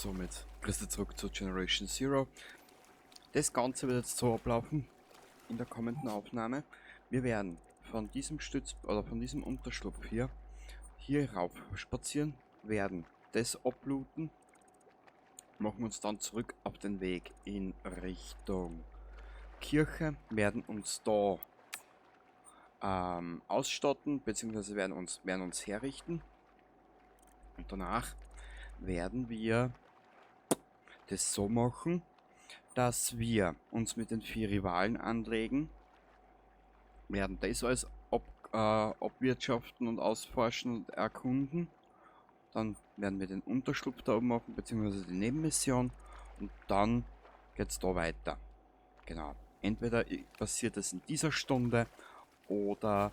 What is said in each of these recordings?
Somit grüß dich zurück zu Generation Zero. Das Ganze wird jetzt so ablaufen in der kommenden Aufnahme. Wir werden von diesem Stütz oder von diesem Unterschlupf hier rauf spazieren, werden das ablooten, machen uns dann zurück auf den Weg in Richtung Kirche, werden uns da ausstatten, beziehungsweise werden uns herrichten. Und danach werden wir das so machen, dass wir uns mit den 4 Rivalen anlegen, werden das alles abwirtschaften und ausforschen und erkunden. Dann werden wir den Unterschlupf da oben machen, beziehungsweise die Nebenmission, und dann geht's da weiter. Genau. Entweder passiert es in dieser Stunde oder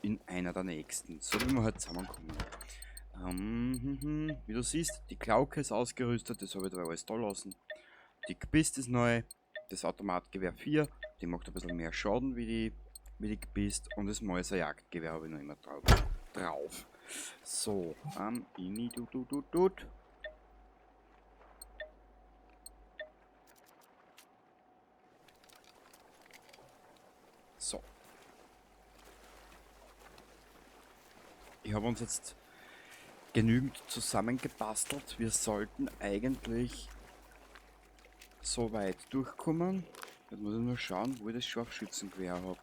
in einer der nächsten. So wie wir halt zusammenkommen. Wie du siehst, die Klauke ist ausgerüstet, das habe ich da alles da lassen. Die Gbist ist neu, das Automatgewehr 4, die macht ein bisschen mehr Schaden wie die Gbist, und das Mäuserjagdgewehr habe ich noch immer drauf. So, ini, du, du, du, du. So. Ich habe uns jetzt genügend zusammengebastelt. Wir sollten eigentlich so weit durchkommen. Jetzt muss ich nur schauen, wo ich das Scharfschützengewehr hab.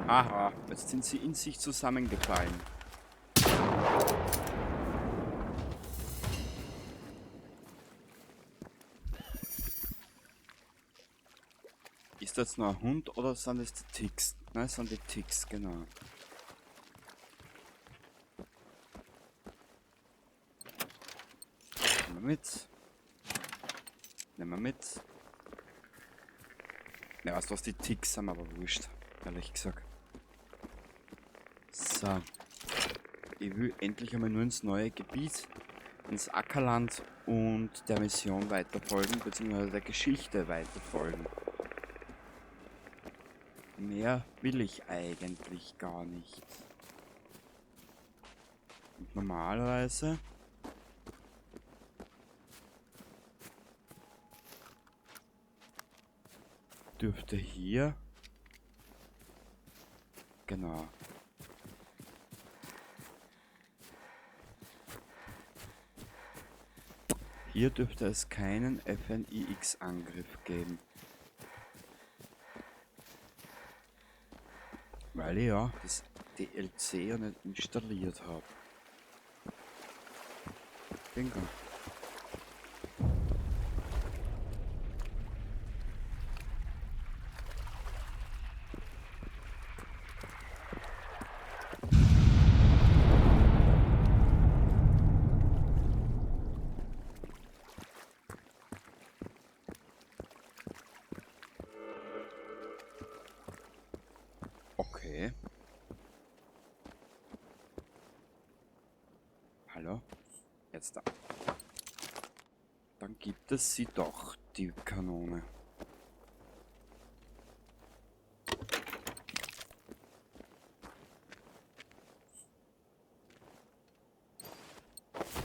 Aha, jetzt sind sie in sich zusammengefallen. Ist das noch ein Hund oder sind das die Ticks? Nein, das sind die Ticks, genau. Nehmen wir mit. Nehmen wir mit. Ja, weißt du was, die Ticks sind aber wurscht, ehrlich gesagt. So. Ich will endlich einmal nur ins neue Gebiet, ins Ackerland und der Mission weiterfolgen, beziehungsweise der Geschichte weiterfolgen. Mehr will ich eigentlich gar nicht. Und normalerweise dürfte hier, genau. Hier dürfte es keinen FNIX-Angriff geben. Weil ich ja das DLC ja nicht installiert hab. Bingo. Okay. Hallo? Jetzt da. Dann gibt es sie doch, die Kanone.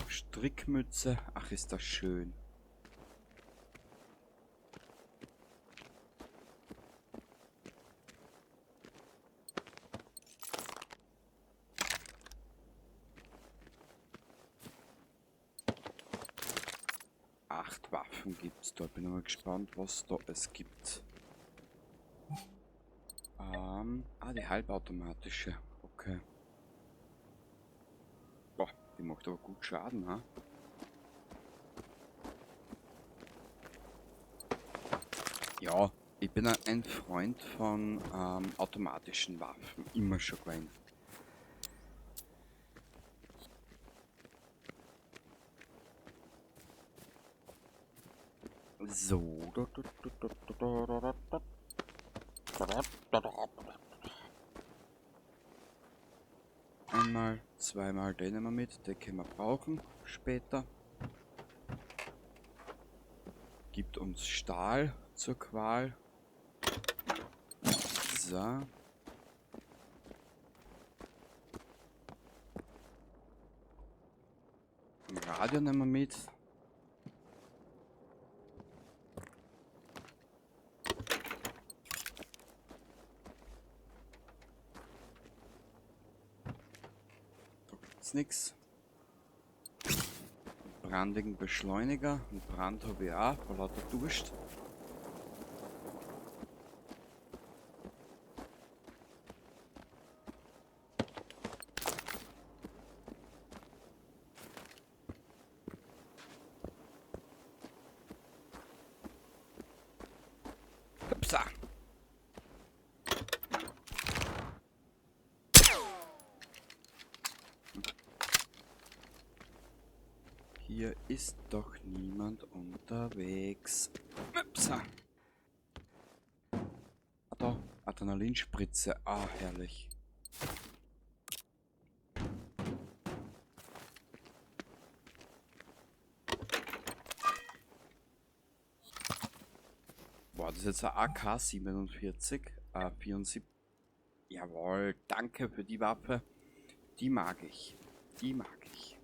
Strickmütze. Ach, ist das schön. 8 Waffen gibt's da. Bin mal gespannt, was da es gibt. Die halbautomatische. Okay. Boah, die macht aber gut Schaden, ha? Ja, ich bin ein Freund von automatischen Waffen. Immer schon gewesen. So. Einmal, zweimal, den nehmen wir mit. Den können wir brauchen später. Gibt uns Stahl zur Qual. So. Radio nehmen wir mit. Da gibt's nix. Brandigen Beschleuniger. Einen Brand habe ich auch, vor lauter Durst. Hupsa. Hier ist doch niemand unterwegs. Upsa. Ah, da. Adrenalinspritze. Ah, herrlich. Boah, das ist jetzt ein AK 47. 74. Jawohl, danke für die Waffe. Die mag ich. Die mag ich.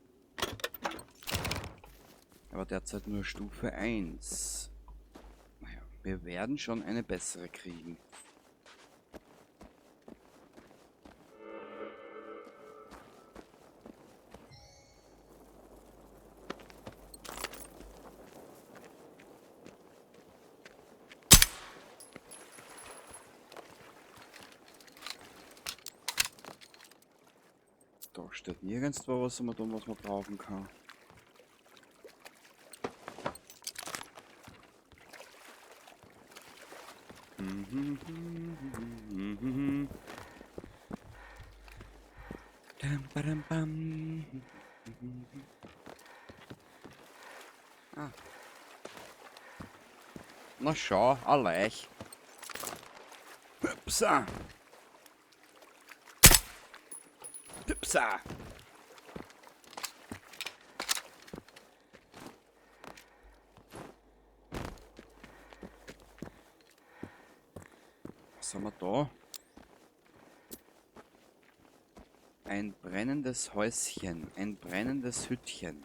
Aber derzeit nur Stufe 1. Naja, wir werden schon eine bessere kriegen. Da steht nirgendwo was, was man brauchen kann. Ah. Na schau, ein Laich. Hupsa. Hupsa. Was haben wir da? Ein brennendes Häuschen, ein brennendes Hüttchen.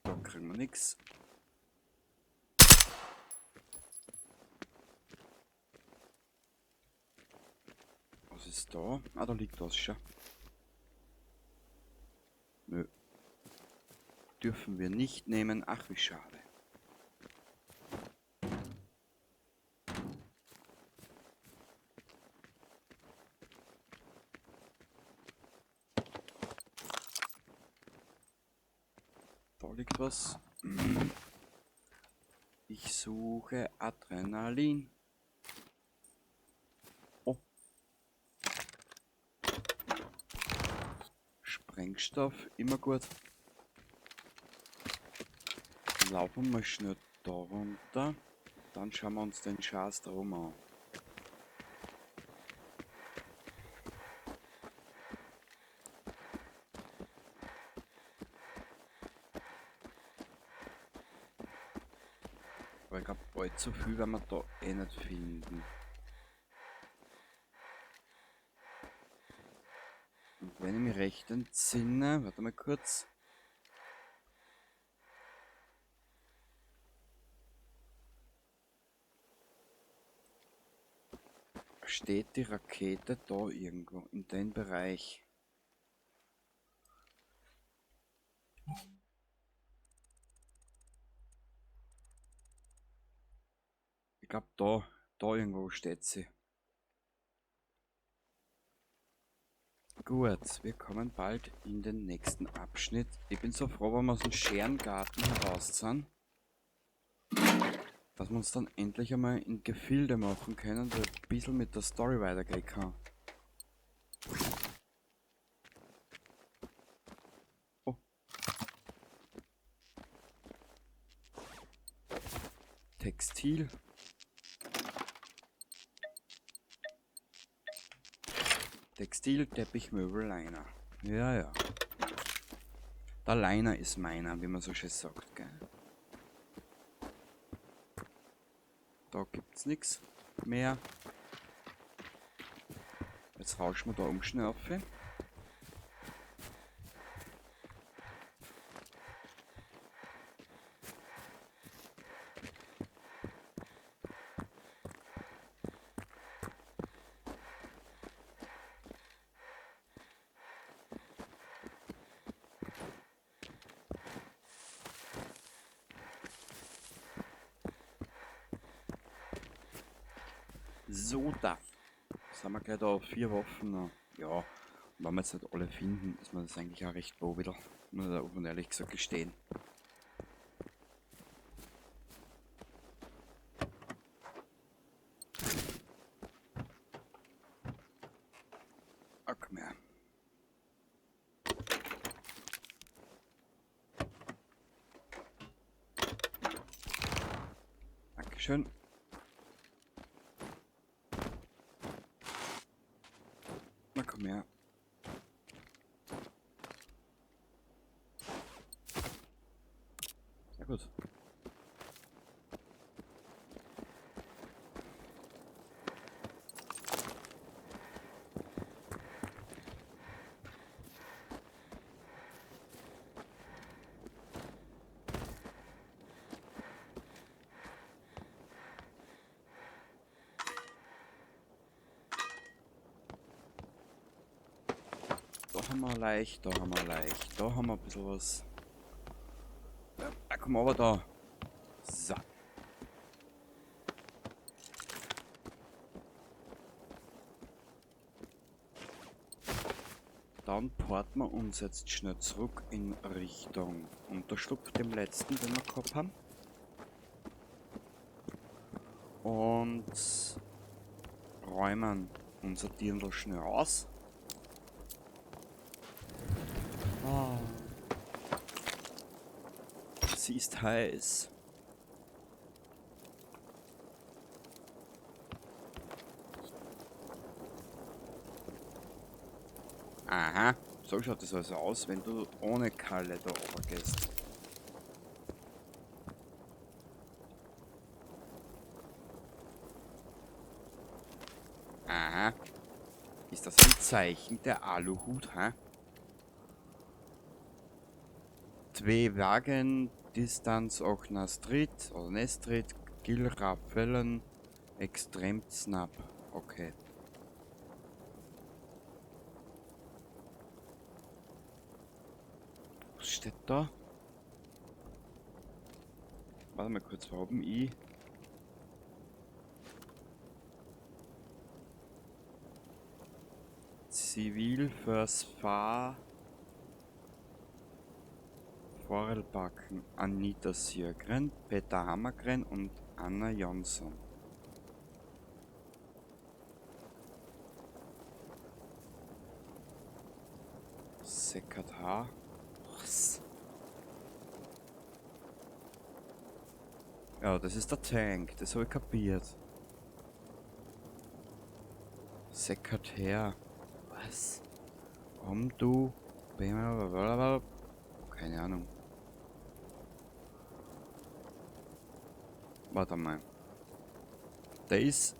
Da kriegen wir nix. Was ist da? Ah, da liegt was schon. Nö. Dürfen wir nicht nehmen. Ach, wie schade. Da liegt was. Ich suche Adrenalin. Oh. Sprengstoff, immer gut. Dann laufen wir mal schnell da runter. Dann schauen wir uns den Schatz drum an. Aber ich glaub, allzu viel werden wir da eh nicht finden. Und wenn ich mich recht entsinne, warte mal kurz. Steht die Rakete da irgendwo in dem Bereich? Ich glaub, da irgendwo steht sie. Gut, wir kommen bald in den nächsten Abschnitt. Ich bin so froh, wenn wir aus dem Scherengarten heraus sind, dass wir uns dann endlich einmal in Gefilde machen können und ein bisschen mit der Story weitergehen kann. Textil. Textil, Teppich, Möbel, Liner. Ja, ja. Der Liner ist meiner, wie man so schön sagt, gell? Da gibt's nix mehr. Jetzt rauschen wir da oben schnell auf. So, da. Jetzt haben wir gleich da 4 Waffen noch. Ja, und wenn wir jetzt nicht alle finden, ist mir das eigentlich auch recht wohl wieder. Muss ich da offen und ehrlich gesagt gestehen. Ach, komm her. Dankeschön. Na komm her. Sehr gut. Da haben wir leicht, da haben wir leicht, da haben wir ein bisschen was. Ja, da komm aber da. So. Dann porten wir uns jetzt schnell zurück in Richtung Unterschlupf, dem letzten, den wir gehabt haben. Und räumen unser Dirndl schnell aus. Oh. Sie ist heiß. Aha, so schaut das also aus, wenn du ohne Kalle da oben gehst. Aha. Ist das ein Zeichen der Aluhut, hä? Zwei Wagen, Distanz auch Nastrit oder Nestrit, Gilrafellen, extrem snap. Okay. Was steht da? Warte mal kurz, warum ich... Zivil fürs Fahr... Forelbacken, Anita Sjögren, Peter Hammargren und Anna Jonsson. Sekretar. Was? Ja, das ist der Tank, das habe ich kapiert. Sekretär. Was? Om du. Keine Ahnung. Warte mal. Der ist...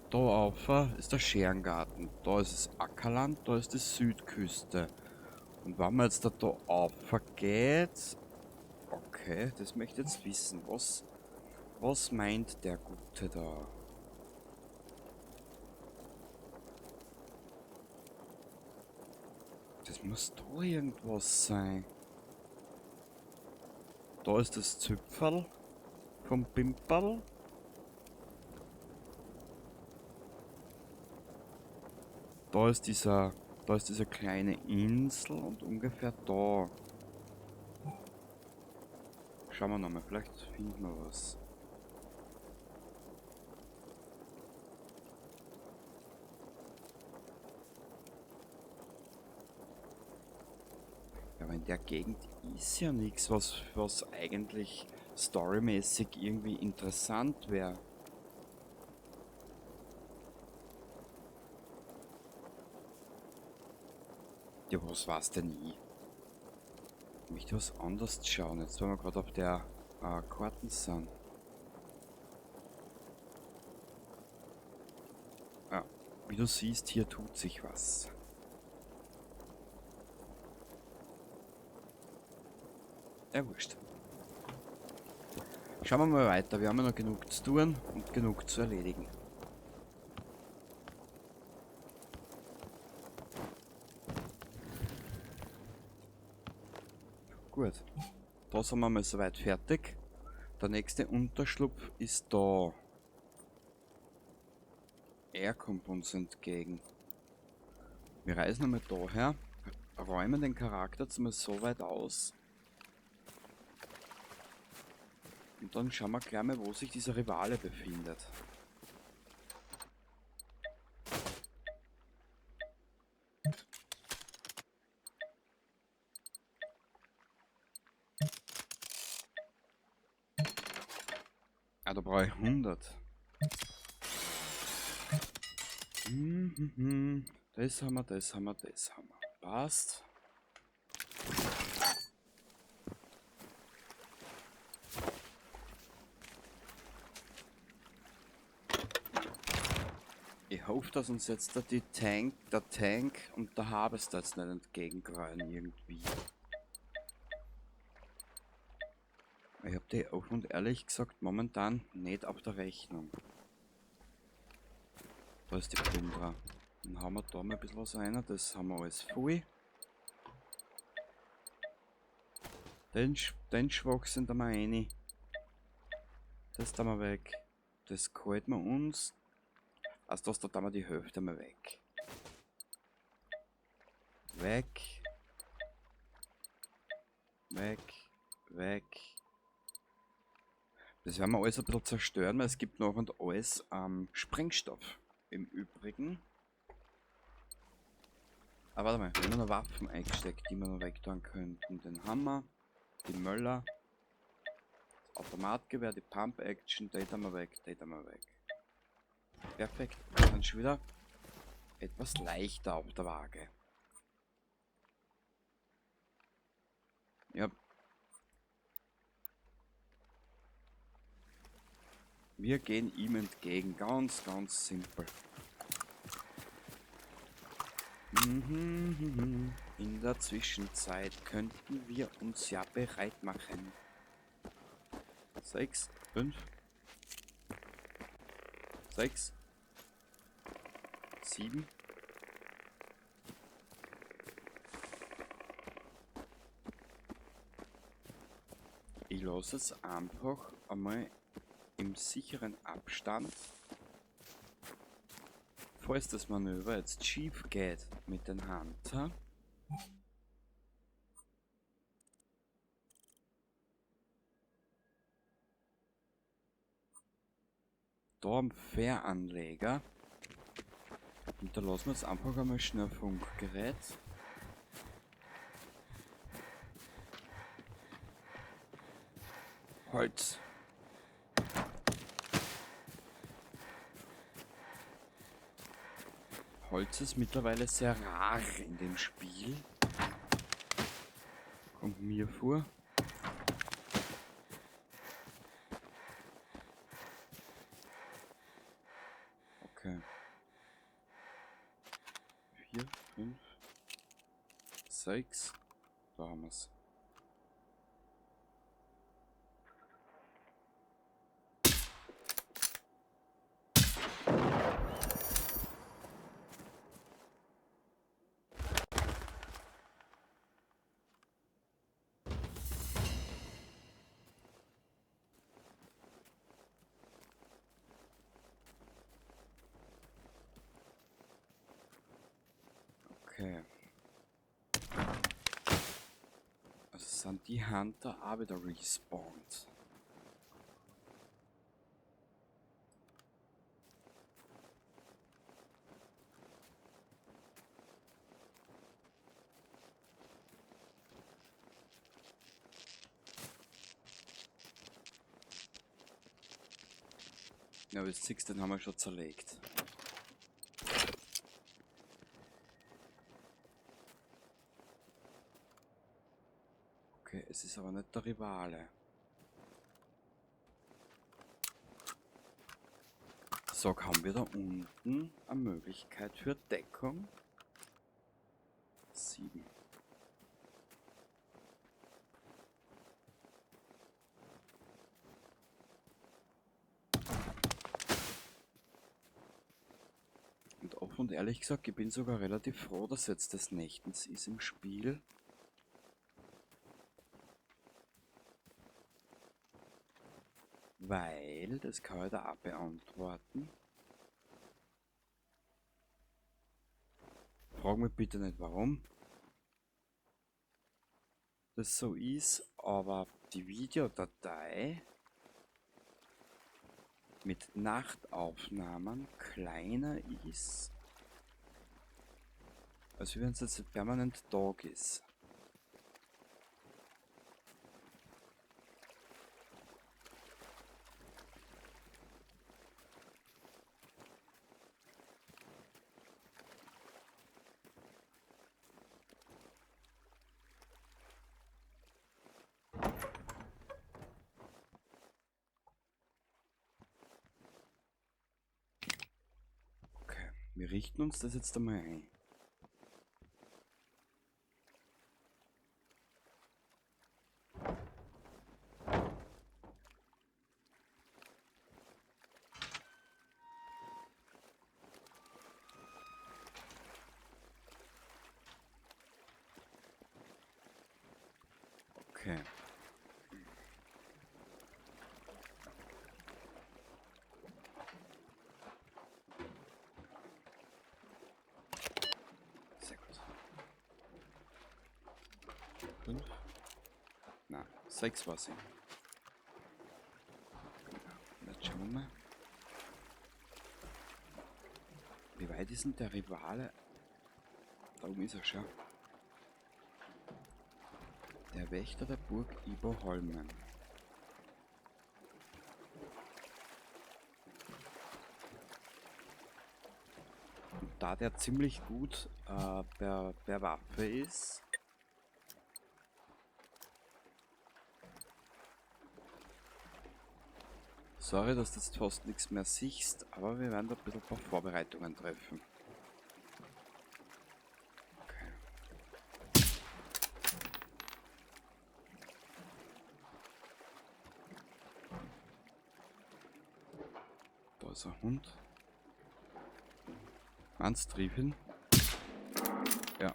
Da auf ist der Scherengarten. Da ist das Ackerland, da ist die Südküste. Und wenn man jetzt da auf geht... Okay, das möchte ich jetzt wissen. Was meint der Gute da? Das muss da irgendwas sein. Da ist das Züpferl vom Pimperl. Da ist diese kleine Insel und ungefähr da. Schauen wir nochmal, vielleicht finden wir was. Ja, aber in der Gegend ist ja nichts, was eigentlich Storymäßig irgendwie interessant wäre. Ja, was war's denn ich? Ich möchte was anderes schauen. Jetzt, wenn wir gerade auf der Karten sind. Ja, wie du siehst, hier tut sich was. Ja, wurscht. Schauen wir mal weiter. Wir haben ja noch genug zu tun und genug zu erledigen. Gut, da sind wir mal soweit fertig. Der nächste Unterschlupf ist da. Er kommt uns entgegen. Wir reisen einmal daher, räumen den Charakter zumindest so weit aus. Und dann schauen wir gleich mal, wo sich dieser Rivale befindet. Ah, da brauche ich 100. Das haben wir, das haben wir, das haben wir. Passt. Ich hoffe, dass uns jetzt da der Tank und der Harvester jetzt nicht entgegenkreuzen irgendwie. Ich hab die offen und ehrlich gesagt momentan nicht auf der Rechnung. Da ist die Plünderer. Dann hauen wir da mal ein bisschen was rein. Das haben wir alles voll. Den Schwachsinn da mal rein. Das da mal weg. Das halten wir uns. Also das da tun wir die Hälfte mal weg. Weg. Weg. Weg. Das werden wir alles ein bisschen zerstören, weil es gibt noch und alles Sprengstoff im Übrigen. Aber warte mal, wir haben noch Waffen eingesteckt, die wir noch wegtun könnten. Den Hammer, die Möller, das Automatgewehr, die Pump Action, die tun wir weg, die tun wir weg. Perfekt, dann schon wieder etwas leichter auf der Waage. Ja. Wir gehen ihm entgegen, ganz, ganz simpel. In der Zwischenzeit könnten wir uns ja bereit machen. 6, 5, 6, 7. Ich lasse es einfach einmal im sicheren Abstand, falls das Manöver jetzt schief geht mit den Hunter. Da am Fähranleger. Und da lassen wir jetzt einfach einmal schnell Funkgerät. Holz. Holz ist mittlerweile sehr rar in dem Spiel. Kommt mir vor. Okay. 4, 5, 6. Da haben wir's. Okay. Also sind die Hunter auch wieder respawned. Ja, wie du siehst, den haben wir schon zerlegt. Okay, es ist aber nicht der Rivale. So, haben wir da unten eine Möglichkeit für Deckung? 7. Und offen und ehrlich gesagt, ich bin sogar relativ froh, dass jetzt des Nächtens ist im Spiel. Weil, das kann ich da auch beantworten. Frag mich bitte nicht warum das so ist, aber die Videodatei mit Nachtaufnahmen kleiner ist, als wenn es jetzt permanent Tag ist. Wir richten uns das jetzt einmal ein. Okay. Sehr gut. 5. Na, 6 war sie. Genau. Jetzt schauen wir mal. Wie weit ist denn der Rivale? Da oben ist er schon. Der Wächter der Burg Iboholmen. Und da der ziemlich gut per Waffe ist, sorry, dass du jetzt fast nichts mehr siehst, aber wir werden da ein bisschen ein paar Vorbereitungen treffen. Okay. Da ist ein Hund. Meinst du, trieb hin? Ja.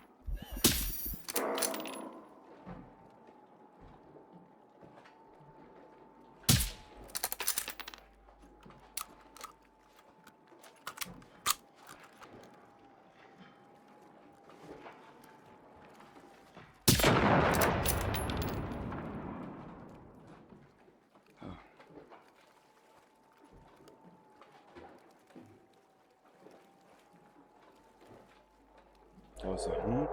Da ist ein Hund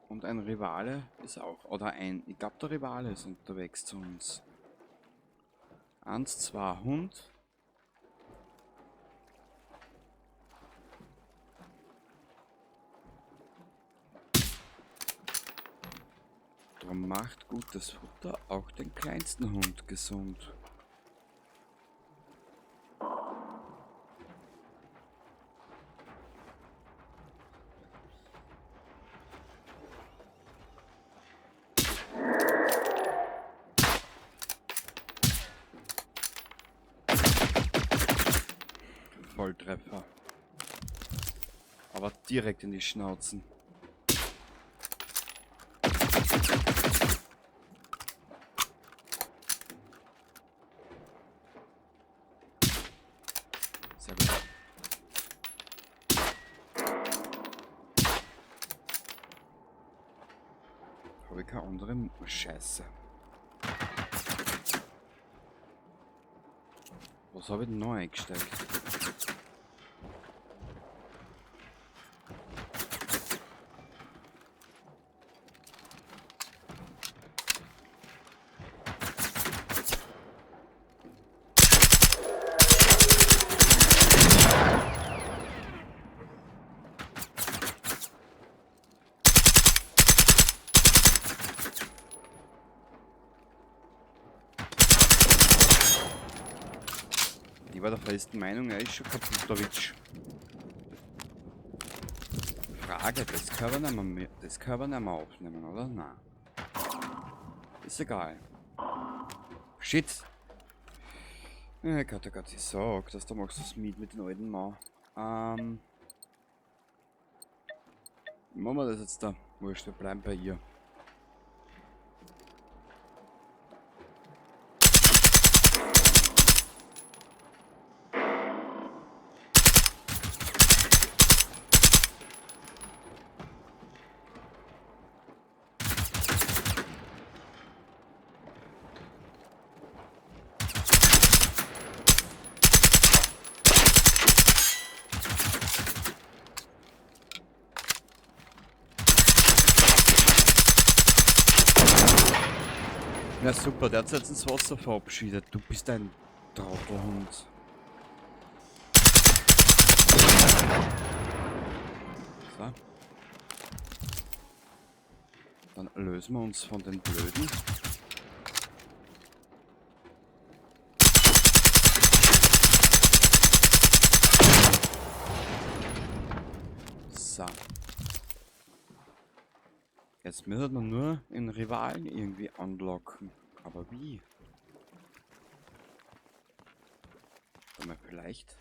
und ein Rivale ist auch, oder ein, ich glaub, der Rivale ist unterwegs zu uns. 1, 2, Hund. Drum macht gutes Futter auch den kleinsten Hund gesund. Volltreffer. Aber direkt in die Schnauzen. Sehr gut. Habe ich keine andere Scheiße. Was habe ich denn noch eingesteckt? Ich war der festen Meinung, er ist schon kaputowitsch. Frage, das können wir nicht mehr, das können wir nicht mehr aufnehmen, oder? Nein. Ist egal. Shit! Oh Gott, oh Gott, ich sag, dass du machst das mit den alten Mann. Machen wir das jetzt da? Wurscht, wir bleiben bei ihr. Na super, der hat sich jetzt ins Wasser verabschiedet. Du bist ein Trottelhund. So. Dann lösen wir uns von den Blöden. So. Jetzt müssen wir nur den Rivalen irgendwie anlocken. Aber wie? Mal vielleicht.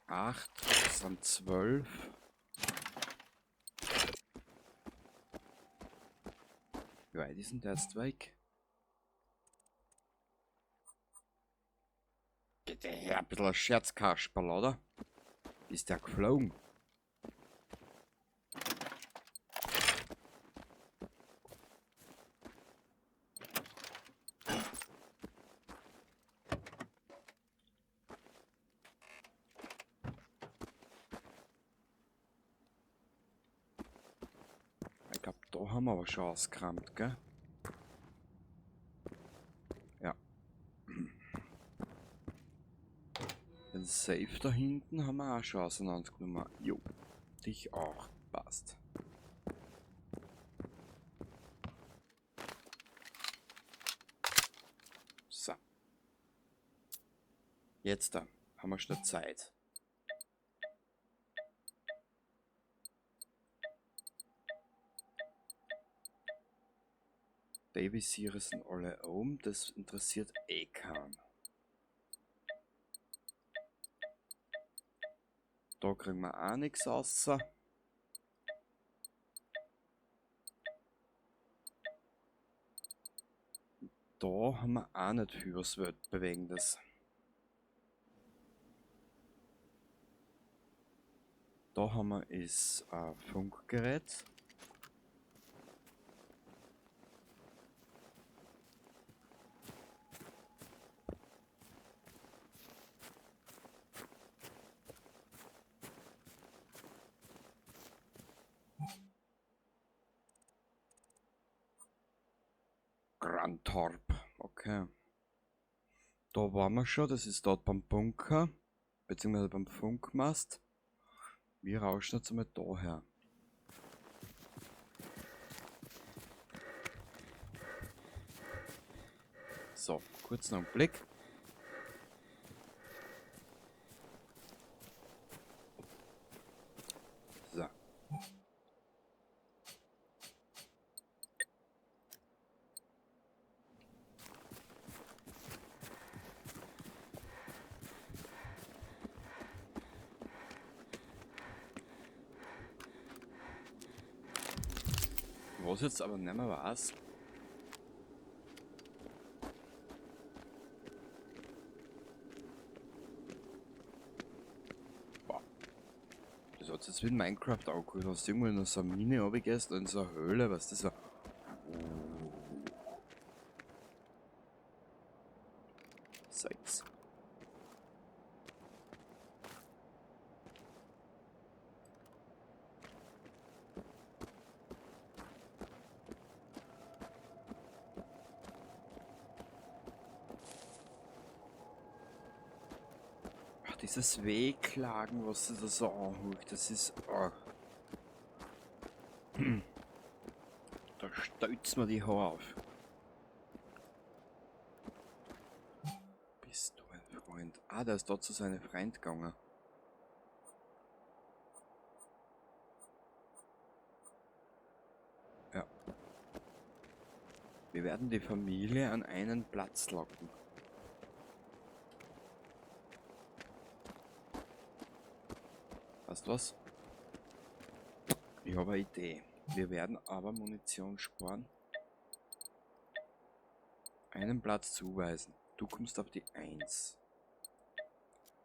8, das sind 12. Wie weit ist denn der jetzt weg? Geht der her, ein bisschen ein Scherzkasperl, oder? Ist der geflogen? Ich glaub, da haben wir aber schon ausgerammt, gell? Ja. Den Safe da hinten haben wir auch schon auseinandergenommen. Jo, dich auch. Passt. So. Jetzt da haben wir schon Zeit. Babysierer sind alle oben, das interessiert eh keinen. Da kriegen wir auch nix außer. Da haben wir auch nicht viel was Weltbewegendes. Da haben wir das Funkgerät. Grantorp, okay. Da waren wir schon, das ist dort beim Bunker, beziehungsweise beim Funkmast. Wir rauschen jetzt einmal daher. So, kurz noch einen Blick. So. Was jetzt aber nicht mehr weiß. Boah. Das hat jetzt wie in Minecraft auch geholt. Hast du irgendwo in so einer Mine runtergehst, in so einer Höhle, was das war. 6. Ach, dieses Wehklagen, was sie da so anhört, das ist... Oh. Stellt's mir die Haare auf. Bist du ein Freund? Ah, der ist dort zu seinem Freund gegangen. Ja. Wir werden die Familie an einen Platz locken. Weißt du was? Ich habe eine Idee. Wir werden aber Munition sparen. Einen Platz zuweisen. Du kommst auf die 1.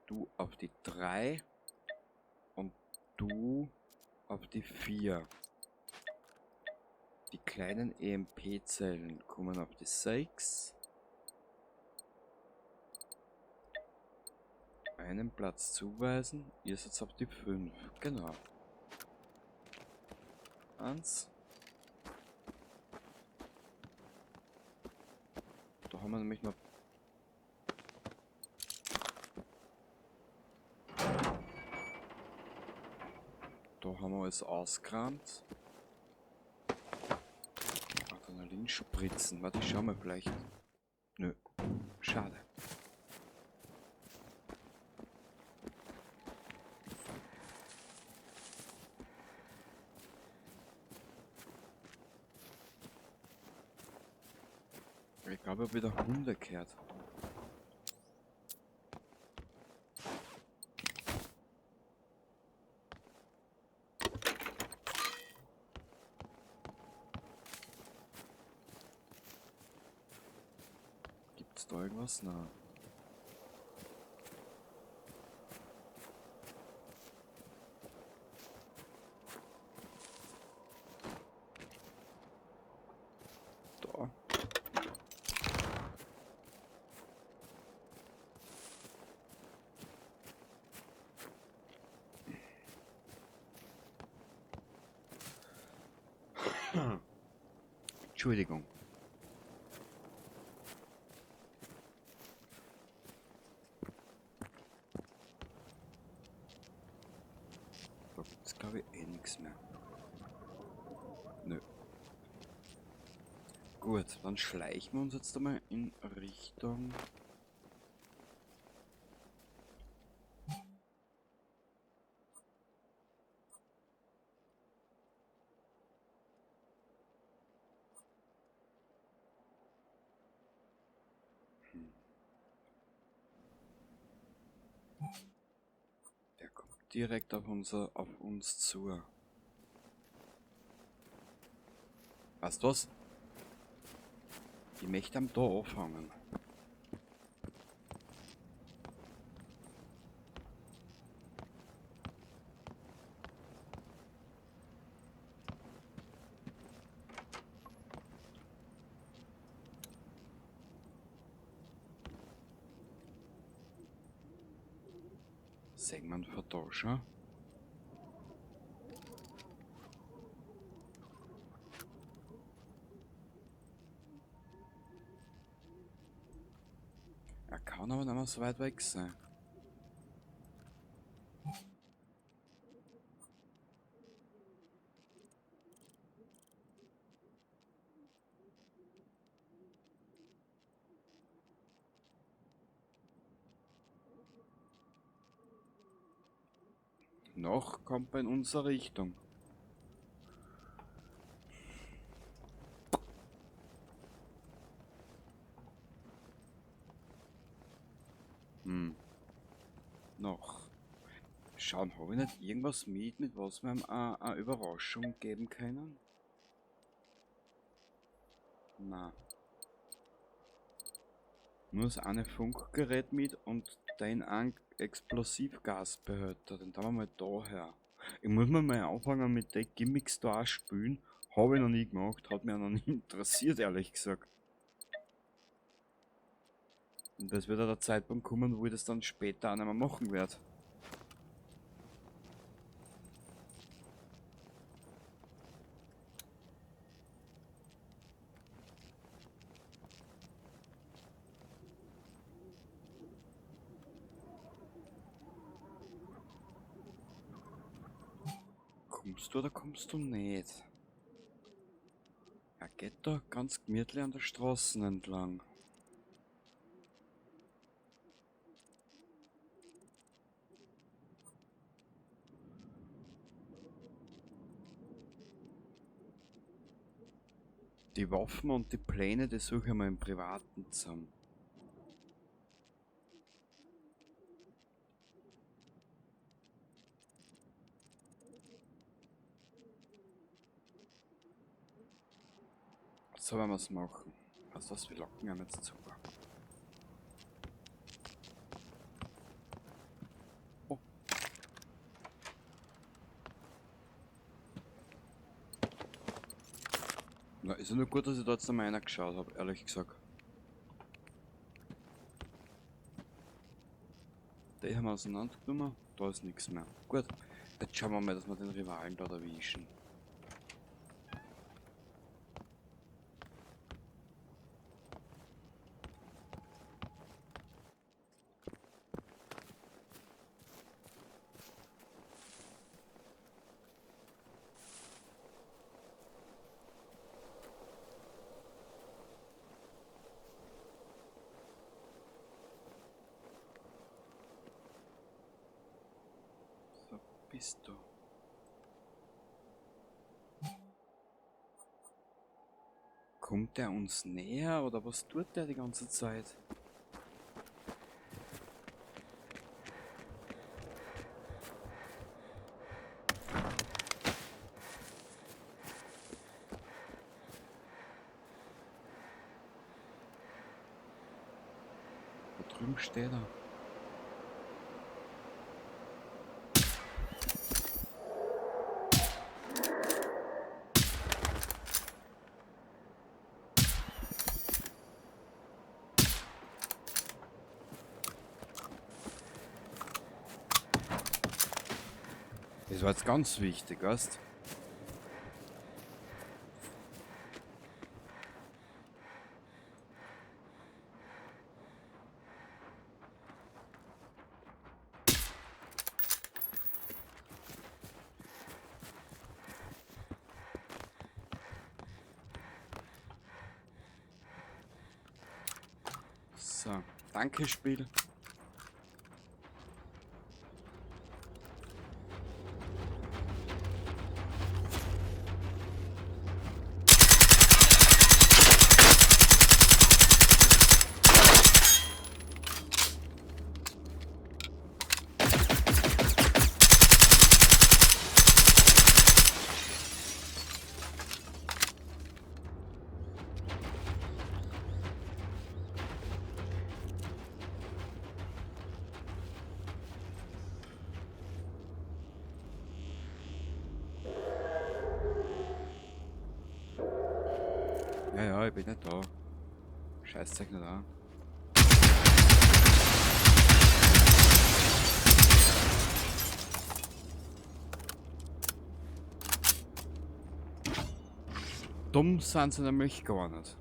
Du auf die 3. Und du auf die 4. Die kleinen E M P-Zellen kommen auf die 6. Einen Platz zuweisen. Ihr seid auf die 5. Genau. 1. Da haben wir nämlich noch... Da haben wir alles ausgekramt. Adrenalinspritzen. Warte, ich schau mal vielleicht. Nö. Schade. Ich glaube, ich hab wieder Hunde gehört. Gibt's da irgendwas? Nein. Da. Entschuldigung. Da gibt's, glaub ich, eh nix mehr. Nö. Gut, dann schleichen wir uns jetzt einmal in Richtung... Der kommt direkt auf uns zu. Weißt du was? Ich möchte am da anfangen. Segment vertauschen. Er kann aber nicht mehr so weit weg sein. Noch kommt er in unsere Richtung. Noch. Schauen, hab ich nicht irgendwas mit was wir ihm eine Überraschung geben können? Na. Nur das eine Funkgerät mit und den einen Explosivgasbehälter, den tun wir mal da her. Ich muss mir mal anfangen mit den Gimmicks da auch spielen. Hab ich noch nie gemacht, hat mich auch noch nie interessiert, ehrlich gesagt. Und das wird auch der Zeitpunkt kommen, wo ich das dann später auch nicht mehr machen werde. Kommst du oder kommst du nicht? Er Geht da ganz gemütlich an der Straße entlang. Die Waffen und die Pläne, die suche ich mal im Privaten zusammen. So werden wir es machen. Also das, wir locken ihn jetzt zu. Oh. Na, ist ja nur gut, dass ich da jetzt noch mal geschaut habe, ehrlich gesagt. Die haben wir auseinandergenommen, da ist nichts mehr. Gut, jetzt schauen wir mal, dass wir den Rivalen da erwischen. Bist du? Kommt der uns näher oder was tut der die ganze Zeit? Da drüben steht er. Das war jetzt ganz wichtig, weißt? So, danke Spiel. Ja, ja, ich bin nicht da. Scheißzeug nicht da. Dumm sind sie nämlich gar nicht.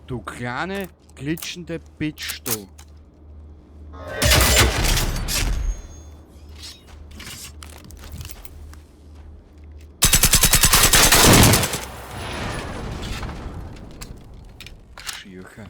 Du kleine, glitschende Bitch, du. Schirche.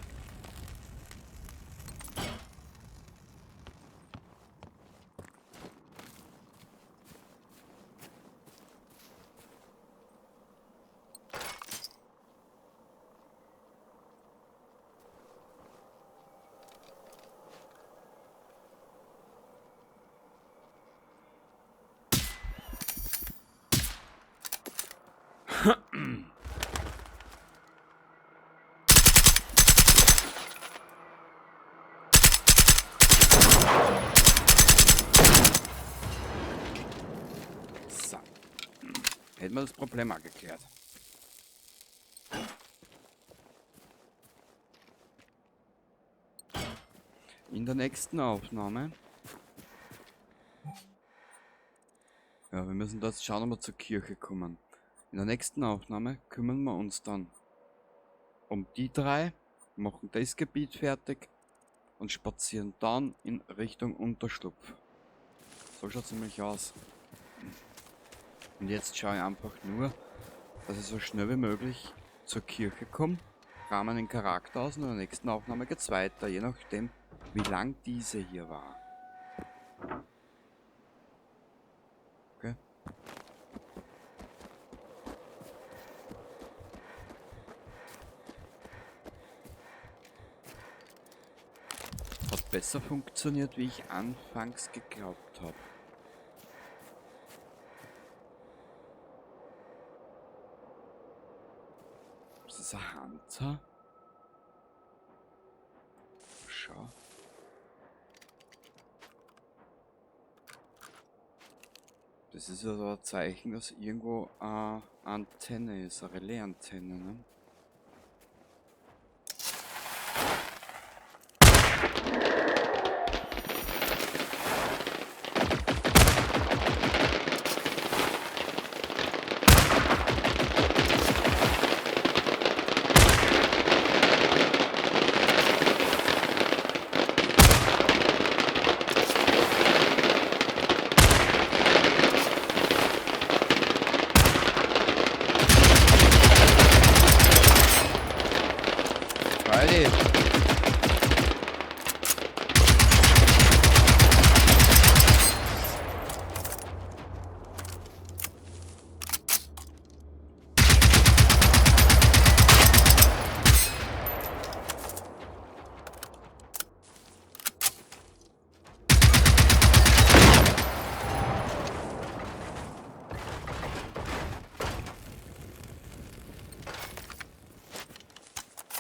So. Hätten wir das Problem auch geklärt. In der nächsten Aufnahme Ja, wir müssen da jetzt schauen, ob wir zur Kirche kommen. In der nächsten Aufnahme kümmern wir uns dann um die drei, machen das Gebiet fertig und spazieren dann in Richtung Unterschlupf. So schaut's nämlich aus. Und jetzt schaue ich einfach nur, dass ich so schnell wie möglich zur Kirche komme, rahme den Charakter aus und in der nächsten Aufnahme geht's weiter, je nachdem, wie lang diese hier war. Okay. Hat besser funktioniert, wie ich anfangs geglaubt hab. Ist das ein Hunter? Schau. Das ist ja so ein Zeichen, dass irgendwo eine Antenne ist, eine Relais-Antenne, ne?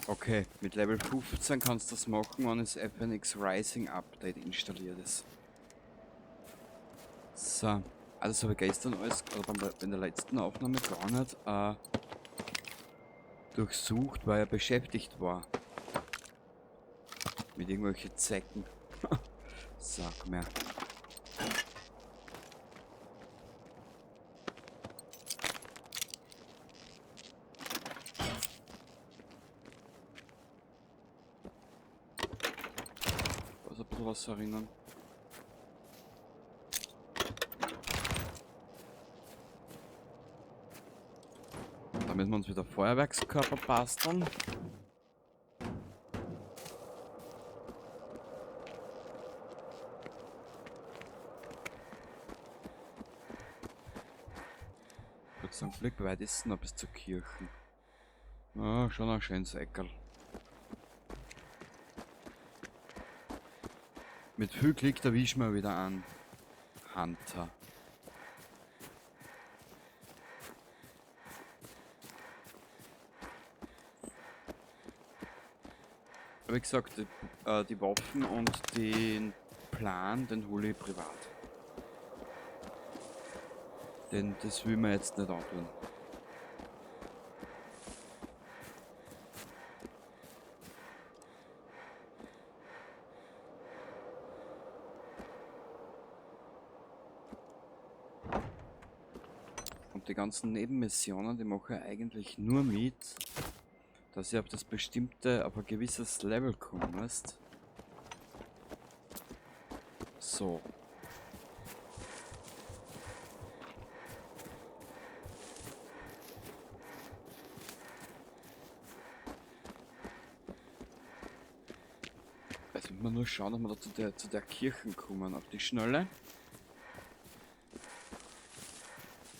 Okay, mit Level 15 kannst du das machen, wenn das FNX Rising Update installiert ist. So, also das habe ich gestern alles, oder in der letzten Aufnahme gar nicht durchsucht, weil er beschäftigt war. Mit irgendwelchen Zecken. So, komm her. Was ein bisschen was erinnern. Da müssen wir uns wieder Feuerwerkskörper basteln. Kurz einen Blick, wie weit ist es noch bis zur Kirche? Ah, schon ein schönes Eckerl. Mit viel Glück erwischen wir wieder einen Hunter. Wie gesagt, die Waffen und den Plan, den hole ich privat. Denn das will man jetzt nicht antun. Und die ganzen Nebenmissionen, die mache ich eigentlich nur mit, dass ich auf das bestimmte, auf ein gewisses Level komme, weißt? So. Jetzt müssen wir nur schauen, ob wir da zu der Kirche kommen, auf die Schnelle.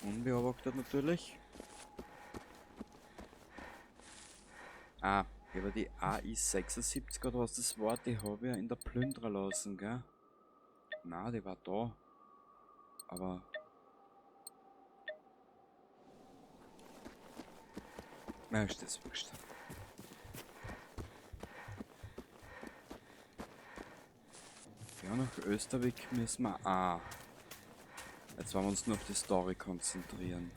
Unbeobachtet natürlich. Ah, ich habe die AI 76 oder was das war, die habe ich ja in der Plünderer lassen, gell? Na, die war da. Aber... Na, ist das wurscht. Ja, nach Östervik müssen wir auch. Jetzt wollen wir uns nur auf die Story konzentrieren.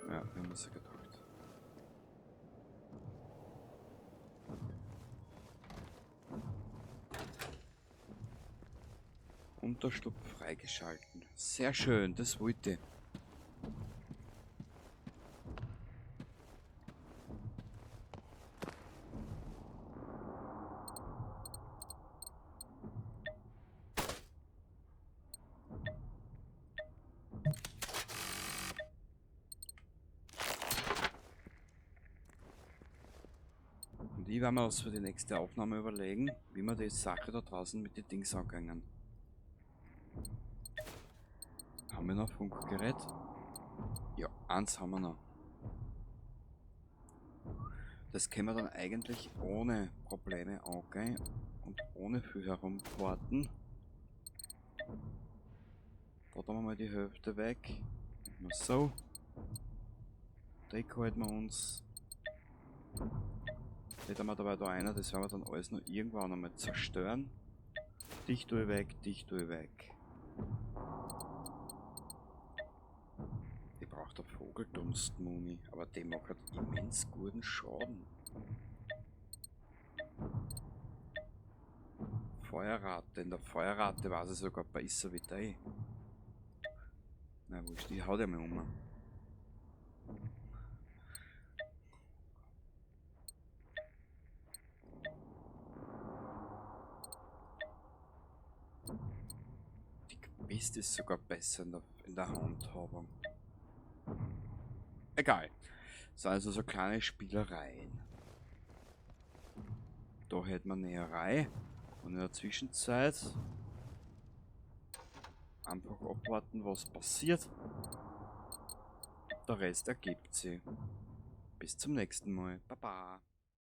Ja, wir haben es ja gedacht. Unterschlupf freigeschalten. Sehr schön, das wollte ich. Und ich werde mir was für die nächste Aufnahme überlegen, wie wir die Sache da draußen mit den Dings angegangen. Haben wir noch Funkgerät? Ja, eins haben wir noch. Das können wir dann eigentlich ohne Probleme angehen und ohne viel herumwarten. Da tun wir mal die Hälfte weg. Mal so. Deck halten wir uns. Die haben wir dabei da einer, das werden wir dann alles noch irgendwann einmal zerstören. Dich tue ich weg, dich tue ich weg. Ich brauche der Vogeldunstmuni, aber die macht halt immens guten Schaden. Feuerrate, in der Feuerrate weiß ich sogar besser wie die. Na wurscht, ich hau die mal um. Die Quest ist sogar besser in der Handhabung. Egal. Das sind also so kleine Spielereien. Da hätten wir Näherei. Und in der Zwischenzeit einfach abwarten, was passiert. Der Rest ergibt sich. Bis zum nächsten Mal. Baba.